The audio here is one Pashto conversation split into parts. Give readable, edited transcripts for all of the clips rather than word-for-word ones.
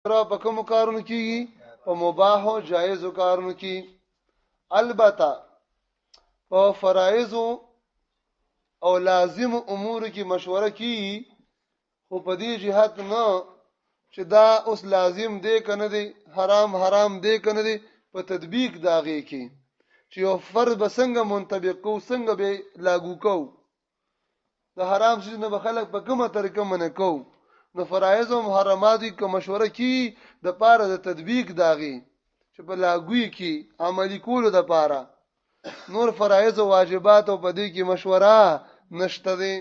په کوم کارونو کې؟ په مباح او جایز کارونو کې. البته په فرایض او لازم امور کې مشوره کیږي، خو په دې جهت نه چې دا اوس لازم دی کنه دی، حرام حرام دی کنه دی، په تطبیق داغه کې چې یو فرض به څنګه منطبق کو، څنګه به لاګو کو، د حرام څیز نه به خلک په کومه طریقه منع کو. نو فرایض او محرمات کې مشوره کی د پاره د تطبیق داغي چې په لاګوي کې عملی کولو د پاره. نور فرایض او واجبات او په دې کې مشوره نشته دی.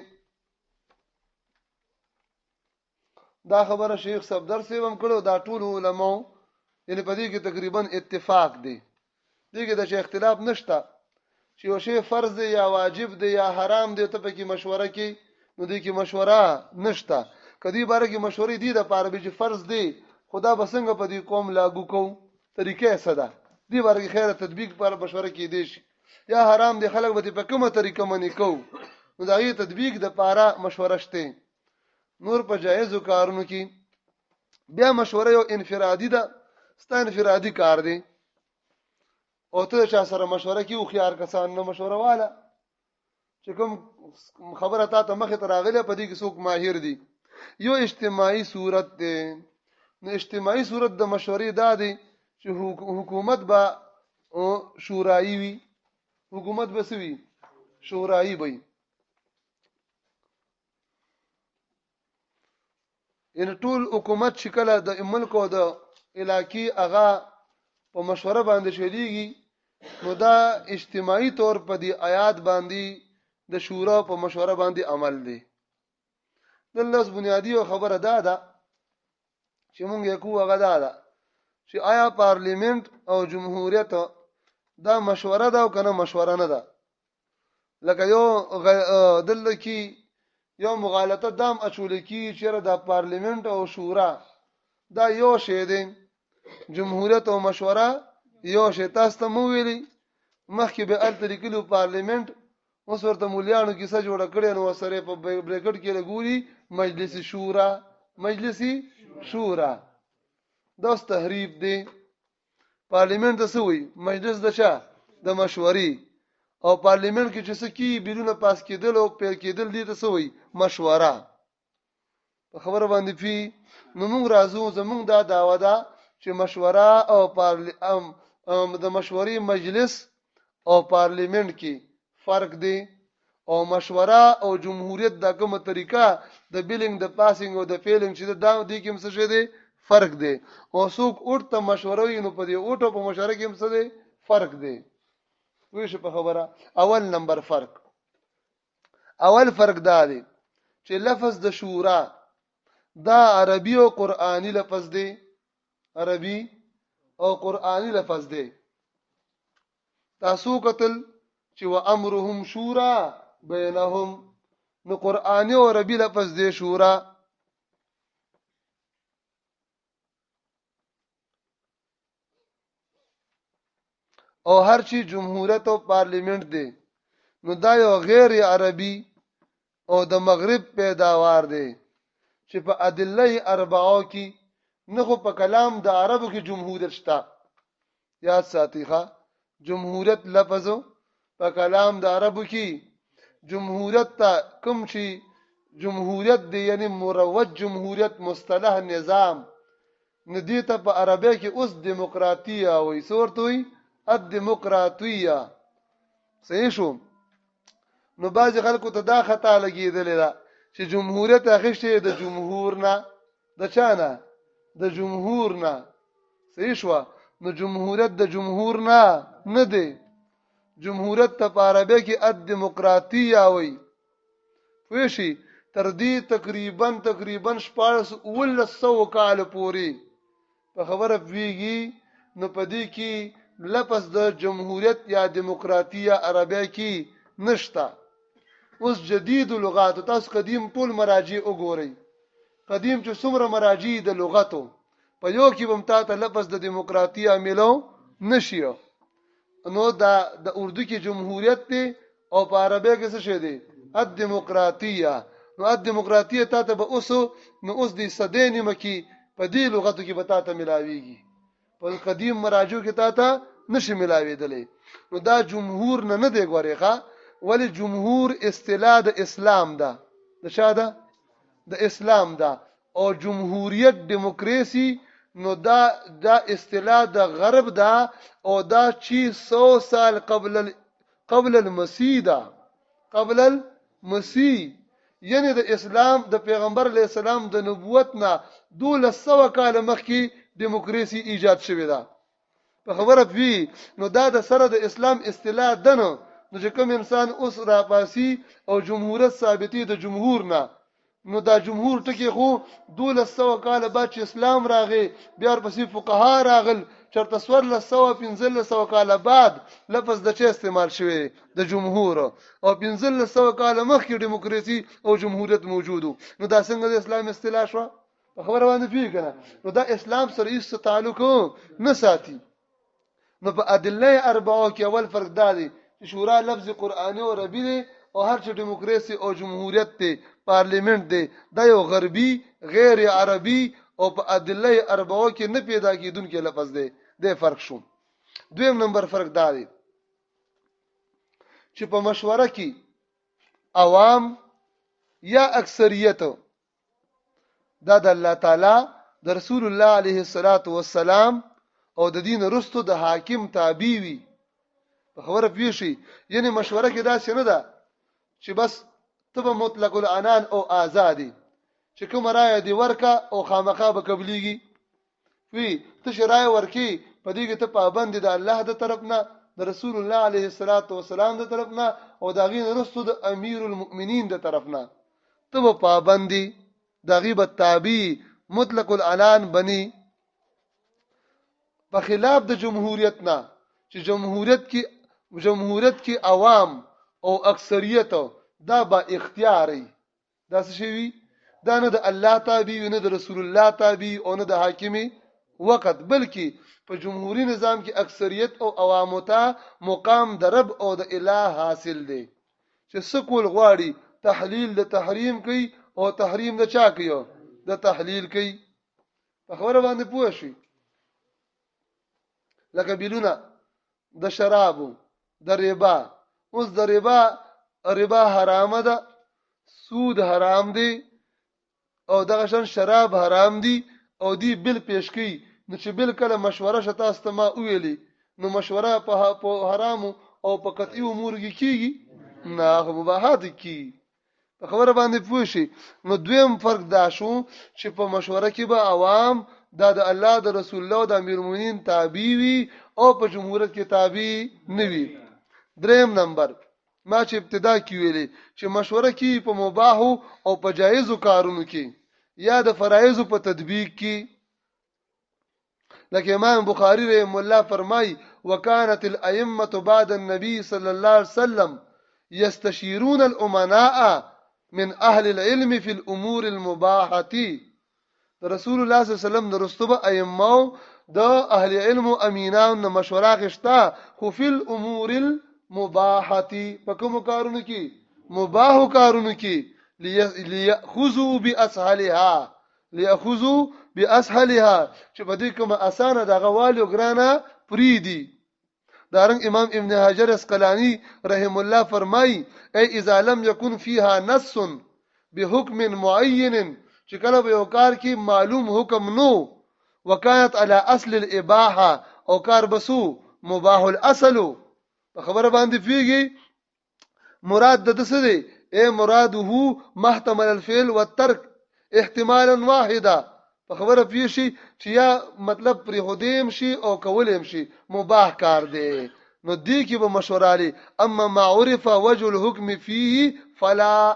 دا خبره شیخ صفدر صاحب هم کړو، دا ټول علماء، یعنی په دې کې تقریبا اتفاق دی، دې کې د اختلاف نشته چې یو شی فرض دی یا واجب دی یا حرام دی ته پکې مشوره کې، نو دې کې مشوره نشته. کدی باره کې مشورې دي د پاره به چې فرض دی، خدا به څنګه په دې قوم لاګو کو، طریقې څه ده، دې باره کې خیر تطبیق پر مشوره کې دی شي. یا حرام دی، خلک به په کومه طریقه منې کو، نو دا یې تطبیق د پاره مشوره شته. نور په جایزو کارونو کې بیا مشوره یو انفرادي ده، ستا انفرادي کار دی او ته چا سره مشوره کې خو کسان نه مشوره واله چې کوم خبره تا ته مخې ته راغله په دې کې څوک ماهر دي. یو اجتماعي صورت دی، نو اجتماعي صورت د مشورې دا دی چې حکومت به شورایي وي، حکومت به سوي شورایي وي، یعنی ټول حکومت چې کله د ملک او د علاقې هغه په مشوره باندې چلیږي، نو دا اجتماعي طور په دې آیات باندې د شورا په مشوره باندې عمل دی. د لس بنیادی خبره دا ده چې مونږ یې کوو، هغه دا ده چې آیا پارلیمنت او جمهوریت دا مشوره ده او کنه مشوره نه ده؟ لکه یو دلته کې یو مغالطه دام اچول کی چې د پارلیمنت او شورا دا یو شی دی، جمهوریت او مشوره یو شی. تاسو ته مو ویلي مخکې به الته لیکلو پارلیمنت، اوس ورته مولیانو کیسه جوړه کړې، نو سره په بریکټ کې لګوري مجلس شورا، مجلس شورا. دا تحریف دی. پارلیمنت څه وي؟ مجلس د چا؟ د مشورې. او پارلیمنت کې چې څه کی بلونه پاس کېدل او پیل کېدل دي ته څه وي؟ مشوره. په خبره باندې پی نو موږ راځو، زموږ دا داوا ده چې مشوره او پارلی د مشورې مجلس او پارلیمنت کې فرق دی، او مشوره او جمهوریت دا کومه طریقه د بیلینګ د پاسینګ او د فیلینګ چې دا دې کې څه شی دی؟ فرق دی. او څوک اوټ ته مشوره وي، نو په دې اوټ او په مشوره کې څه دی؟ فرق دی. وی شو په خبره؟ اول نمبر فرق، اول فرق دا دی چې لفظ د شورا دا عربي او قرآني لفظ دی، عربي او قرآني لفظ دی. تاسو قتل چې وامرهم شورا بینهم، نو قرآني او عربي لفظ دی شورا. او هر چې جمهوریت او پارلیمنت دی، نو دا یو غیر عربي او د مغرب پیداوار دی چې په ادله اربعو کې نه، خو په کلام د عربو کې جمهوریت شته. یاد ساتي ښا، جمهوریت لفظ په کلام د عربو کې جمهوریت ته کوم چې جمهوریت دی، یعنی مروج جمهوریت مصطلح نظام ندی ته په عربی کې اوس دیموکراتیه وایي. څه ورته وایي؟ الدیموکراتیه. صحیح شو؟ نو بعضې خلکو ته دا خطا لګېدلې ده چې جمهوریت اخیستی د جمهور نه، د چا نه؟ د جمهور نه. صحیح شو؟ نو جمهوریت د جمهور نه نه دی. جمهوریت ته په عربی کې الدیموکراتیه وایي. پوه شي؟ تر دې تقریبا تقریبا 16 1700 کال پورې په خبره پوهیږي، نو په دې کې لفظ د جمهوریت یا دیموکراتیه عربی کې نشته. اوس جدید لغات، تاسو قدیم ټول مراجع وګورئ، قدیم چې څومره مراجع د لغتو، په یو کې به تا ته لفظ د دیموکراتیه ملو نشي. نو دا د اردو کې جمهوریت دی او په عربی کې څه شی دی؟ الدیموکراتیه. نو الدیموکراتیه تا ته به اوس، نو اوس د صدې نیمه کې په دې لغتو کې به تا ته ملاويږي، په قدیم مراجعو کې تا ته نشي ملاويدلی. نو دا جمهور نه نه دی ګورې ښا، ولی جمهور اصطلاح د اسلام ده، د چا ده؟ د اسلام ده. او جمهوریت دیموکراسي نو دا اصطلاح د غرب ده، او دا چې 100 سال قبل المسیح ده، قبل المسیح یعنی د اسلام د پیغمبر علی السلام د نبوت نه 1200 کال مخکې دیموکراسي ایجاد شوې ده. په خبره پوي؟ نو دا د سره د اسلام اصطلاح ده. نو چې کوم انسان اوس راپاسي او جمهوریت ثابتي د جمهور نه، نو دا جمهور ټکی خو 1200 کال بعد چې اسلام راغی، بیا ورپسې فقها راغل، چرته 1400 1500 کال بعد لفظ د چا استعمال شوی د جمهور، او 1500 کال مخکې دیموکراسي او جمهوریت موجودو، نو دا څنګه د اسلام اصطلاح شوه؟ په خبره باندې پوهیږئ کنه؟ نو دا اسلام سره هیڅ تعلق نه ساتي. نو په ادله اربعو کې اول فرق دا دی چې شورا لفظ قرآني او عربي دی، او هر چې دیموکراسي او جمهوریت دی، پارلیمنت دی، دا یو غربي غیر عربي او په ادله اربعو کې نه پیدا کیدونکی لفظ دی. د فرق شو. دویم نمبر فرق دا دی چې په مشوره کې عوام یا اکثریت دا د الله تعالی، د رسول الله علیه الصلاۃ والسلام او د دین رستو د حاکم تابع وي. په خبره پیښي؟ یعنی مشوره کې داسې نه ده چې بس ته به مطلق العنان او آزادي چې کوم رائے دی ورکا او خامخا به قبليږي وی. ته چې رائے ورکی په دې کې ته پابند د الله د طرف نه، د رسول الله علیه الصلاۃ والسلام د طرف نه، او د غین رستو د امیر المؤمنین د طرف نه ته به پابندي، د غیب تابع مطلق العنان بني. په خلاف د جمهوریت نه چې جمهوریت کې عوام او اکثریت دا با اختیاري، دا څه شي وي؟ دا نه د الله تابع وي، نه د رسول الله تابع، او نه د حاکمي وخت، بلکې په جمهوریت نظام کې اکثریت او عوامو ته مقام د رب او د اله حاصل دی چې سکول غواړي تحلیل د تحریم کوي او تحریم د چا کوي؟ د تحلیل کوي. په خبره باندې پوه شي؟ لکه بیلونه د شرابو، د ربا. اوس د ربا حرام ده، سود حرام دی، او دغه شان شراب حرام دي، او دی بل پیش کوي. نو چې بل کله مشوره شته تاسو ته ما ویلي، نو مشوره په حرامو او په قطعي امور کې کیږي نه، هغه مباحات کیږي. په خبره باندې پوه شي؟ نو دویم فرق دا شو چې په مشوره کې به عوام دا د الله، د رسول الله او د امیر المؤمنین تابع وي، او په جمهوریت کې تابع نه وي. دریم نمبر، ما چې ابتدا کې ویلي چې مشوره کې په مباح او په جایزو کارونو کې یا د فرایضو په تطبیق کې، لکه امام بخاری رحم الله فرمای: وكانت الائمه بعد النبي صلى الله عليه وسلم يستشيرون الامناء من اهل العلم في الامور المباحه. رسول الله صلی الله علیه وسلم د رستوبه ائمه د اهل علم او امینان نه مشوره غشتا، خو فی الامور المباحه، په کوم کارونو کې؟ مباح کارونو کې. ليأخذوا بأسهلها، ليأخذوا بأسهلها، چې په دې کومه اسانه دغه والو ګرانه پریدي. دارنګ امام ابن حجر اسقلانی رحم الله فرمای: ای اذا لم يكن فيها نص بحكم معين، چې کله به یو کار کې معلوم حکم نو، وکانت على اصل الاباحه، او کار بسو مباح الاصل. په خبره باندې پیږي؟ مراد د څه دی؟ اے مراده محتمل الفعل والترك احتمالا واحدا. په خبره پیښي چې یا مطلب پر هدیم شي او کولیم شي، مباح کار دی، نو دی کې به مشوره لري. اما ما عرف وجه الحكم فيه فلا،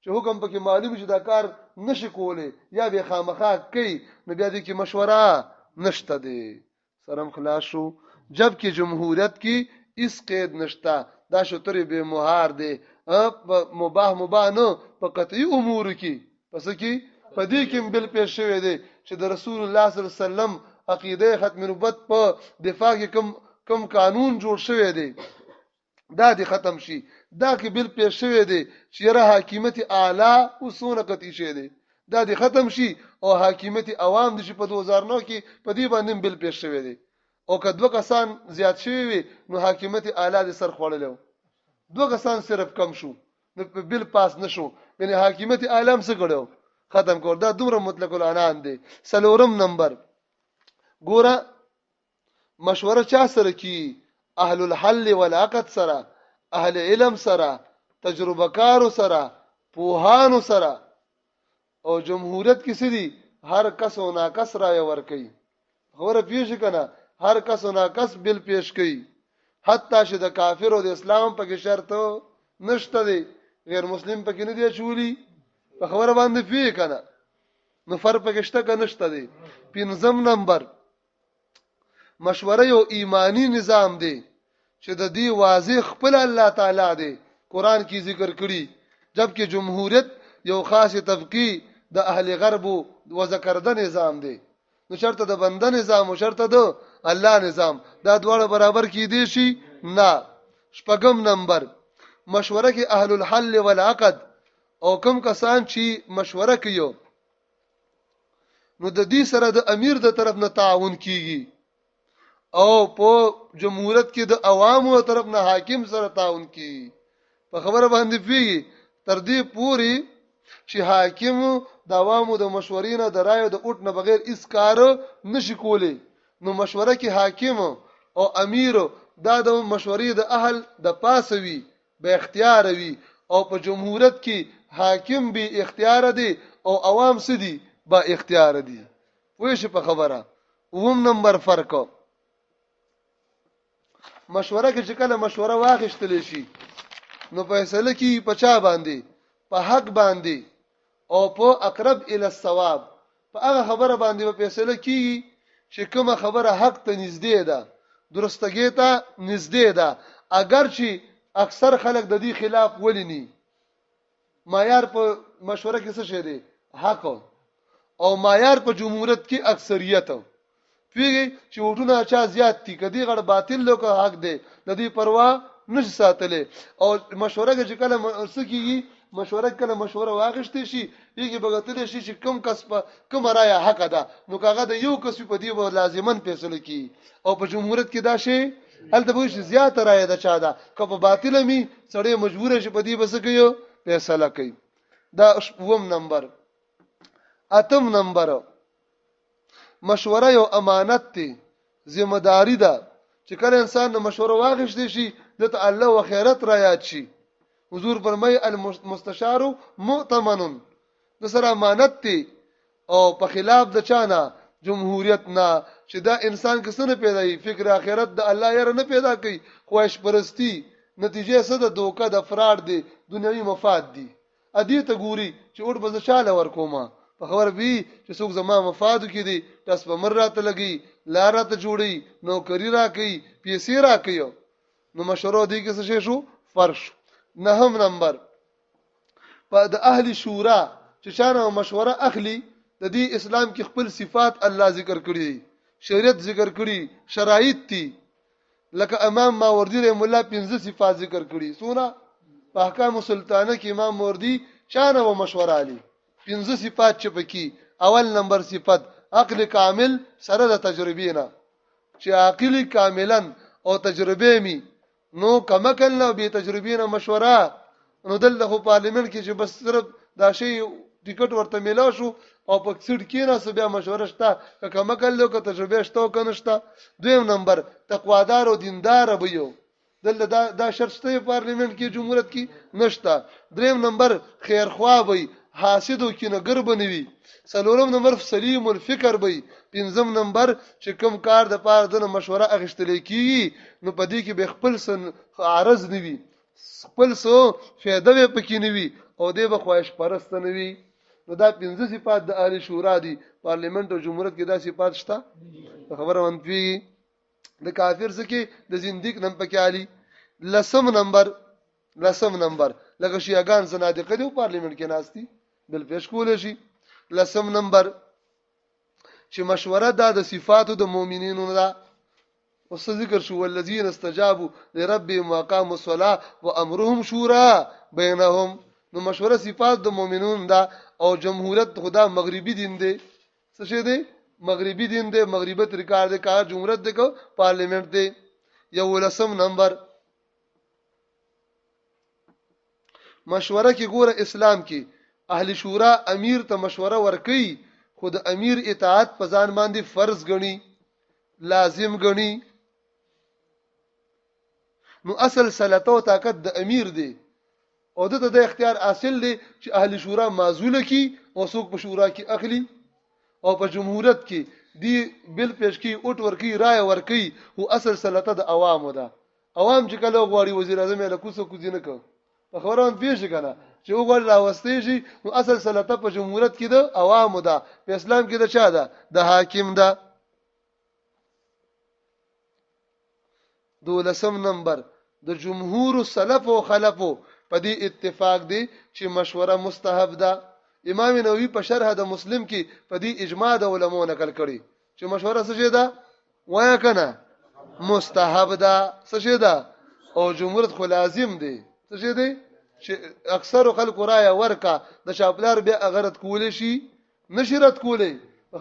چې حکم پکې معلوم شي دا کار نشي کولی یا به خامخا کوي، نو بیا دې کې مشوره نشته دی. سرم خلاص شو. جبکه جمهوریت کې اس قید نشته، دا شترې به مهار دی، مباح مباح نه، په قطعي امور کې. پس کې په دې کې بل پیش شوی دی چې د رسول الله صلی الله علیه وسلم عقیده ختم نبوت په دفاع کې کم قانون جوړ شوی دی دا دی ختم شي. دا کې بل پیش شوی دی چې را حاکمیت اعلی وسونه قطعي شوی دی. دا دې ختم شي او حاکمیت عوام دې شي. په 2009 کې په دې باندې بل پیش شوی دی، او که دوه کسان زیات شوي وي نو حاکمیت اعلی دې سر خوړلی و. دوه کسان صرف کم شو نو په بل پاس نشو، یعنی حاکمیت اعلی هم څه کړو؟ ختم کړ. دا دومره مطلق العنان دی. څلورم نمبر، ګوره، مشوره چا سره کی؟ اهل الحل والعقد سره، اهل علم سره، تجربه کارو سره، پوهانو سره. او جمهوریت کې څه دي؟ هر کس او ناکس رایه ورکوي. خبره پیښ کنه؟ هر کس او ناکس بل پیش کوي، حتی چې د کافر او د اسلام په کې شرط نشته دی، غیر مسلم پکې نه دی چولی. په خبره باندې پیښ کنه؟ نو فرق پکې شته که نشته دی؟ پنځم نمبر، مشوره یو ایمانی نظام دی چې د دې واضح خپل الله تعالی دی قران کې ذکر کړي، جبکه جمهوریت یو خاص طبقي د اهل غرب و ذکرده نظام دی. نو شرط د بنده نظام او شرط د الله نظام، دا دواړه برابر کې دي شي نه. شپږم نمبر، مشوره کې اهل الحل والعقد او کم کسان چې مشوره کوي نو د دې سره د امیر د طرف نه تعاون کیږي، او په جمهوریت کې د عوامو طرف نه حاکم سره تعاون کیږي. په خبره باندې پیږي؟ تر دې پوري چې حاکم د عوامو د مشورې نه، د رایو د اوټ نه بغیر هیڅ کار نشي کولی. نو مشوره کې حاکم او امیر دا د مشورې د اهل د پاسه وي، به اختیار وي، او په جمهوریت کې حاکم به اختیار دی او عوام څه دي؟ با اختیار دي. پوه شي په خبره؟ اوم نمبر فرق، مشوره کې چې کله مشوره واخیستل شي نو فیصله کی په چا باندې؟ په حق باندې او په اقرب ال الثواب. په هغه خبره باندې په فیصله کیږي چې کومه خبره حق ته نږدې ده، درستګۍ ته نږدې ده، اگر چې اکثر خلک د دې خلاف ولیني. معیار په مشوره کې څه شی دی؟ حق. او معیار په جمهوریت کې اکثریت. پیږي چې وټونه چا زیات دي، کدی غړ باطل لوک حق دی، د دې پروا نشي ساتلی. او مشوره کې چې کله څه کیږي، مشوره کله مشوره واغشتې شي، یګي بغتل شي چې کم کس په کوم رايه حق ده، نو کاغه د یو کس په دی به لازمن فیصله کی. او په جمهوریت کې دا شی هلته به شي زیات رایه ده چا ده، که په باطل می سړی مجبور شي په دې بس کوي فیصله کوي. دا اوم نمبر. اتم نمبر، مشوره یو امانت دی، ذمہ داری ده، چې کله انسان د مشوره واغشتې شي دته الله او خیرت را یاد شي. حضور فرمای المستشار مؤتمن، د سره امانت دی. او په خلاف د چانه؟ جمهوریت نه، چې دا انسان کې څه نه پیدا وي؟ فکر اخرت د الله یره نه پیدا کوي، خواهش پرستی. نتیجه څه ده؟ دوکه د فراډ دی، دنیوي مفاد دی. ادي ته ګوري چې اوټ به زه چاله ورکوم. په خبر بي چې څوک زما مفاد کې دي، تاسو په مر راته لګي، لار راته جوړي، نوکری راکوي، پیسې راکوي. نو مشورو دي کې څه شو؟ فرش. نهم نمبر، په د اهل شورا چې چانه مشوره اخلي د دې اسلام کې خپل صفات الله ذکر کړی، شریعت ذکر کړی، شرایط دي. لکه امام ماوردی رحم الله پنځه صفات ذکر کړي. سونه په احکام سلطانه کې امام ماوردی چانه و مشوره علي پنځه صفات چې پکې، اول نمبر صفت عقل کامل سره د تجربې نه، چې عقل کاملا او تجربه می. نو کمکل نه به تجربې نه مشوره، نو دلته خو پارلیمنت کې چې بس صرف دا شی ټیکټ ورته میلاو شو او په سیټ کې نه بیا مشوره شته که کمکل له که تجربه شته او که نشته. دویم نمبر، تقوادار او دیندار به یو. دلته دا شرط شته پارلیمنت کې؟ جمهوریت کې نشته. دریم نمبر، خیرخوا وي، حاسد او کینګر بنوي. څلورم نمبر، سلیم الفکر وي. پنځم نمبر، چې کوم کار د پاره د مشوره اخیستل کیږي نو په دې کې به خپل سن عرض نه وي، خپل سو فایده به پکې نه وي، او دې به خواهش پرست نه وي. نو دا پنځه صفات د اهل شورا دي. پارلیمنت او جمهوریت کې دا صفات شته؟ خبره منفي د کافر څخه د زنديق نم پکې علی. لسم نمبر، لکه شیعاګان زنادقه دي، پارلیمنت کې ناشتي بل پیش کول شي. لسم نمبر، چې مشوره دا د صفاتو د مؤمنینو ده. اوس ذکر شو والذین استجابوا لربهم واقاموا الصلاه وامرهم شورا بینهم. نو مشوره صفات د مؤمنون ده. او جمهوریت خدا مغربي دین دی. څه شی دی؟ مغربي دین دی، مغربي طریقه دی، کار جمهوریت دی که پارلیمنت دی. یو لسم نمبر، مشوره کې ګوره اسلام کې اهل شورا امیر ته مشوره ورکي، خو د امیر اطاعت په ځان باندې فرض ګڼي، لازم ګڼي. نو اصل سلطه او طاقت د امیر دی او دته د اختیار حاصل دی چې اهل شورا معزول کی او څوک په شورا کې اخلي. او په جمهوریت کې دی بل پیش کی، اوټ ورکی، رائے ورکی، خو اصل سلطه د عوامو ده. عوام چې کله غواړي وزیر اعظم له کوڅه کوزي نه کو، په خبره باندې پیښ کنه چې وګوري راوستي شي. نو اصل سلطه په جمهوریت کې د عوامو ده، په اسلام کې د چا ده؟ د حاکم ده. دولسم نمبر، د جمهور سلف او خلفو په دې اتفاق دی چې مشوره مستحب ده. امام نووي په شرح د مسلم کې په دې اجماع د علماو نقل کړي چې مشوره څه شي ده؟ وایا کنه، مستحب ده. څه شي ده؟ او جمهوریت خو لازم دی. څه شي دی؟ چې اکثر خلکو رایه ورکا، د شاپلار بیا اغرت کول شي نشي رد کولی.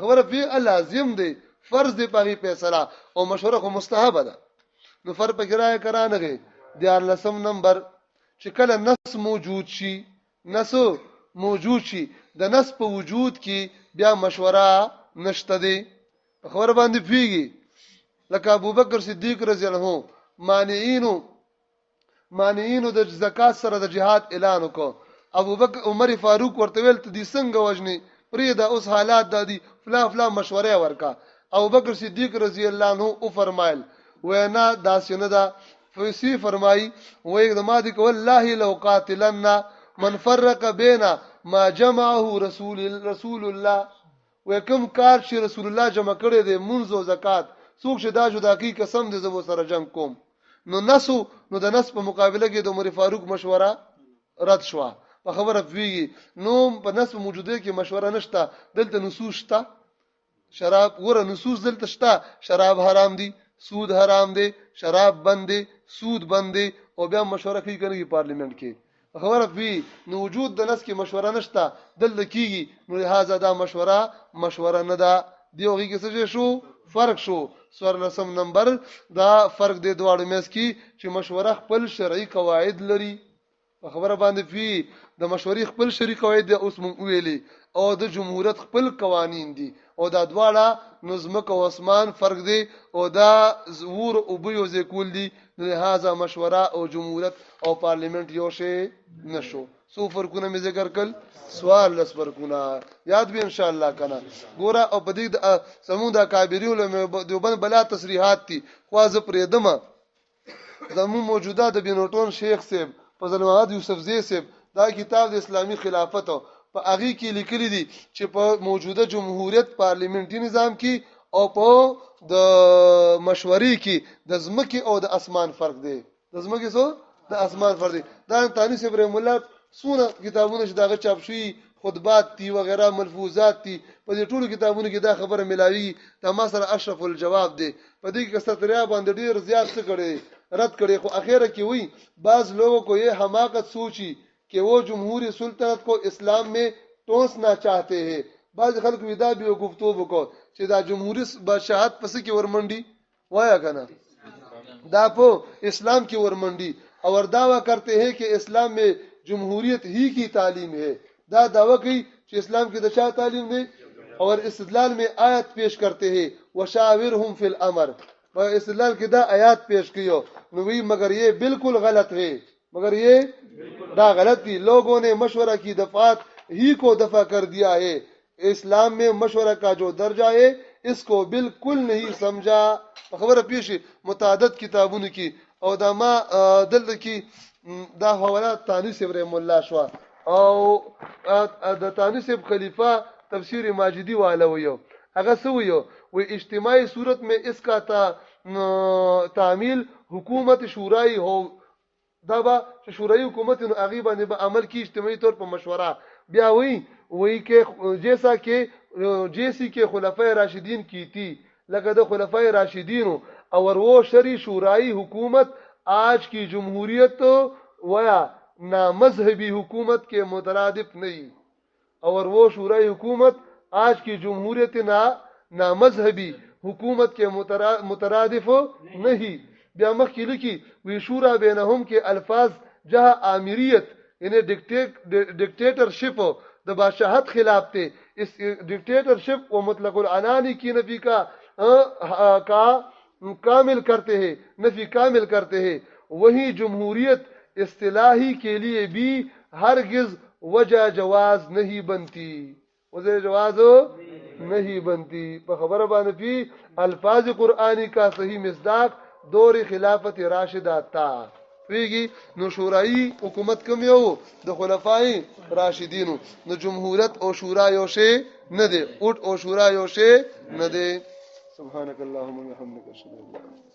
خبره په لازم دی، فرض دی پاغي فیصله، او مشوره خو مستحب ده، نو فرق پکې رایه کرانه غي. دیار لسم نمبر، چې کله نص موجود شي، نص موجود شي، د نص په وجود کې بیا مشوره نشته دی. خبره باندې پیږي؟ لکه ابوبکر صدیق رضی الله عنه مانعینو د زکات سره د جهاد اعلان وکړ. ابوبکر عمر فاروق ورته ویل ته دې څنګه وژنې، پرېږده، اوس حالات دا دي، فلا فلا مشوره ورکا. ابوبکر صدیق رضی الله عنه او فرمایل وینا داسې نه ده. فسی فرمایي وای زما دي والله لو قاتلن من فرق بین ما جمعه رسول الله. وای کوم کار چې رسول الله جمع کړی دی، منځ او زکات، څوک چې دا جدا کوي قسم دې زه سره جنگ کوم. نو نسو نو د نس په مقابله کې د عمر فاروق مشوره رد شوه. په خبره پوهیږي؟ نو په نس په موجوده کې مشوره نشته. دلته نصوص شته، شراب ګوره نصوص دلته شته، شراب حرام دي، سود حرام دی، شراب بند دی، سود بند دی، او بیا مشوره کوي کنه پارلیمنت کې؟ خبره پوي؟ نو وجود د نس کې مشوره نشته، دلته کیږي، نو لہذا دا مشوره مشوره نه ده. دی هغه کې څه شو؟ فرق شو. څوارلسم نمبر، دا فرق دی دواړو میس کې چې مشوره خپل شرعي قواعد لري. په خبره باندې پوي؟ د مشورې خپل شرعي قواعد دي اوس مونږ ویلي، او د جمهوریت خپل قوانین دي، او دا دواړه نو ځمکه او اسمان فرق دی او دا ور او به یو ځای کول دي. لہذا مشوره او جمهوریت او پارلیمنت یو شی نشو. څو فرقونه مې ذکر کړل؟ 14 فرقونه. یاد به ان شاء الله کنه؟ ګوره، او په دې زموږ د کابری علماء دیوبند بلا تصریحات دي، خو زه پرېدم. زموږ موجوده د بینوټون شیخ صاحب فضل محمد یوسفزی صاحب دا کتاب د اسلامی خلافت په هغه کې لیکلي دي چې په موجوده جمهوریت پارلیمنټي نظام کې او په د مشورې کې د ځمکې او د اسمان فرق دی. د ځمکې څو د اسمان فرق دی. دا تانی صاحب رحم الله څونه کتابونه چې داغه چاپ شوي، خطبات دي وغیرہ، ملفوظات دي، په دې ټولو کتابونو کې دا خبره ملاوي. دا ما سره اشرف الجواب دی. په دې کې کثرت باندې ډیر زیات څه کړي، رد کړي، خو اخیره کې وی بعض لوگوں کو یہ حماقت سوچی کہ وہ جمهوری سلطنت کو اسلام میں ٹونسنا چاہتے ہیں. بعض خلک وی دا به گفتگو وکړو چې دا جمهوری بادشاہت پس کې ورمنډي؟ وایا کنه، دا په اسلام کې ورمنډي. اور دعویٰ کرتے ہیں کہ اسلام میں جمهوریت ہی کی تعلیم ہے. دا دعویٰ کوي چې اسلام کې د چا تعلیم دی. اور استدلال میں آیت پیش کرتے ہیں وشاورهم فی الامر. په استدلال کې دا آیات پیش کیو. نو وی مگر یہ بالکل غلط ہے، مگر یہ دا غلط دی. لوگوں نے مشورہ کی دفعات ہی کو دفع کر دیا ہے، اسلام میں مشورہ کا جو درجہ ہے اس کو بالکل نہیں سمجھا. خبره پیشي متعدد کتابونو کې. او دا ما دلته کې دا حواله تانی صاحب رحم الله شو، او د تانی صاحب خلیفہ تفسیر ماجدی والا ویو، هغه څه ویو؟ وی اجتماعی صورت میں اس کا تعمیل حکومت شورای هو. دا به چې شورای حکومت نو هغه باندې به عمل کی اجتماعي طور په مشوره. بیا وی کې جیسا کې جیسی کې خلفای راشدین کی تھی، لکه د خلفای راشدینو، اور وہ شرعی شورای حکومت آج کی جمهوریت ویا نامذهبی حکومت کے مترادف نہیں. اور وہ شورای حکومت آج کی جمهوریت نا نامذهبي حکومت کې مترادف نہیں۔ بیا مخکې لیکي وی شورا بینهم کې الفاظ جهه آمریت یعنی ډیکټیټرشپ د بادشاہت خلاف ته، اس ډیکټیټرشپ و مطلق العنانی کی نفی کا کا کامل کرتے ہیں، نفی کامل کرتے ہیں، وہی جمہوریت اصطلاحی کے لیے بھی ہرگز وجہ جواز نہیں بنتی، وجہ جواز نہیں بنتی۔ په خبره باندې پی الفاظ قرآنی کا صحیح مصداق دور خلافت راشده تا پیږي۔ نو شورای حکومت کوم یو؟ د خلفای راشدینو۔ نو جمهوریت او شورا یو شی نه دی، اوټ او شورا یو شی نه دی۔ سبحانك اللهم وبحمدك، اشهد ان لا